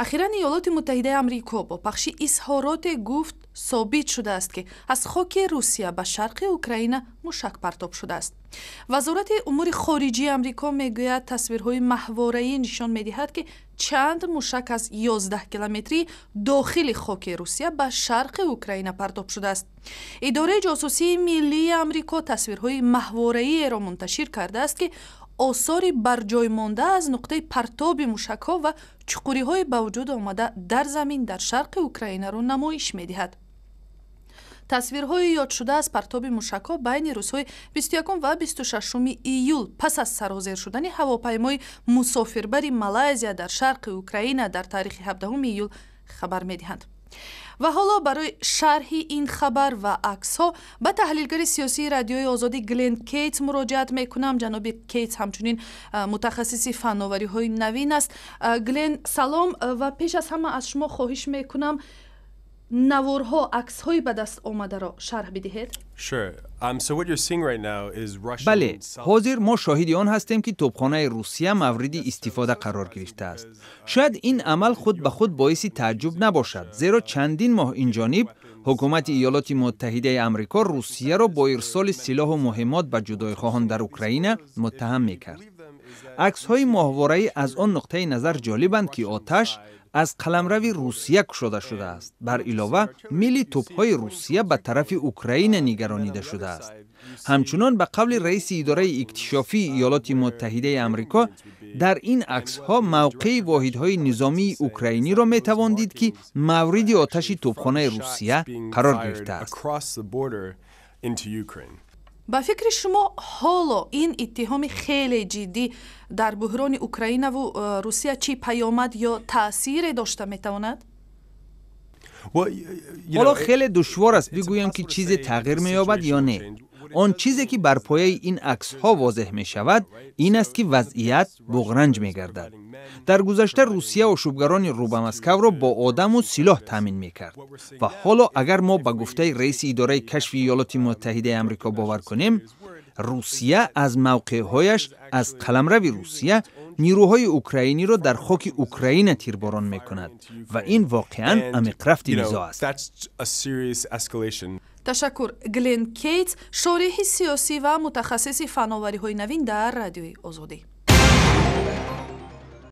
Ахиран Иёлоти Муттаҳидаи Амрико бо пахши изҳороте гуфт, собит шудааст, ки аз хоки Русия ба шарқи Украина мушак партоб шудааст. Вазорати умури хориҷии Амрико мегӯяд, тасвирҳои маҳвораӣ нишон медиҳад, ки чанд мушак аз 11 километрии дохили хоки Русия ба шарқи Украина партоб шудааст. Идораи ҷосусии миллии Амрико тасвирҳои маҳвораиеро мунташир кардааст, ки осори барҷоймонда аз нуқтаи партоби мушакҳо ва чуқуриҳои ба вуҷуд омада дар замин дар шарқи Украинаро намоиш медиҳад. Тасвирҳои ёдшуда аз партоби мушакҳо байни рӯзҳои 21 ва 26 июл, пас аз сарозер шудани ҳавопаймои мусофирбари Малайзия дар шарқи Украина дар таърихи 17 июл хабар медиҳанд. Ва ҳоло барои шарҳи ин хабар ва аксҳо ба таҳлилгари сиёсии Радиои Озодӣ Глен Кейтс муроҷиат мекунам. Ҷаноби Кейтс ҳамчунин мутахассиси фанновариҳои навин аст. Глен, салом, ва пеш аз ҳама аз шумо хоҳиш мекунам, наворҳо, аксҳои ба даст омадаро шарҳ бидиҳед. Бале, ҳозир мо шоҳиди он ҳастем, ки топхонаи Русия мавриди истифода қарор гирифтааст. Шояд ин амал худ ба худ боиси тааҷҷуб набошад, зеро чандин моҳ инҷониб ҳукумати Иёлоти Муттаҳидаи Амрико Русияро бо ирсоли силоҳу муҳиммот ба ҷудоихоҳон дар Украина муттаҳам мекард. Аксҳои моҳвораӣ аз он нуқтаи назар ҷолибанд, ки оташ аз қаламрави Русия кушода шудааст. Бар илова, мили тӯбҳои Русия ба тарафи Украина нигаронида шудааст. Ҳамчунон, ба қавли раиси идораи иктишофии Иёлоти Муттаҳидаи Амрико, дар ин аксҳо мавқеи воҳидҳои низомии украиниро метавон дид, ки мавриди оташи тӯбхонаи Русия қарор гирифтааст. Ба фикри шумо, ҳоло ин иттиҳоми хеле ҷиддӣ дар буҳрони Украинаву Русия чӣ паёмад ё таъсире дошта метавонад? Ҳоло хеле душвор аст бигӯем, ки чизе тағйир меёбад ё не. Он чизе ки бар пояи ин аксҳо возеҳ мешавад, ин аст, ки вазъият буғранҷ мегардад. Дар гузашта Русия ошӯбгарони рӯ ба Москавро бо одаму силоҳ таъмин мекард ва ҳоло, агар мо ба гуфтаи раиси идораи кашфи Иёлоти Муттаҳидаи Амрико бовар кунем, Русия аз мавқеъҳояш аз қаламрави Русия нирӯҳои украиниро дар хоки Украина тирборон мекунад ва ин воқеан амиқрафти низоъ аст. Ташаккур. Глен Кейтс, шореҳи сиёсӣ ва мутахассиси фановариҳои навин дар Радиои Озодӣ.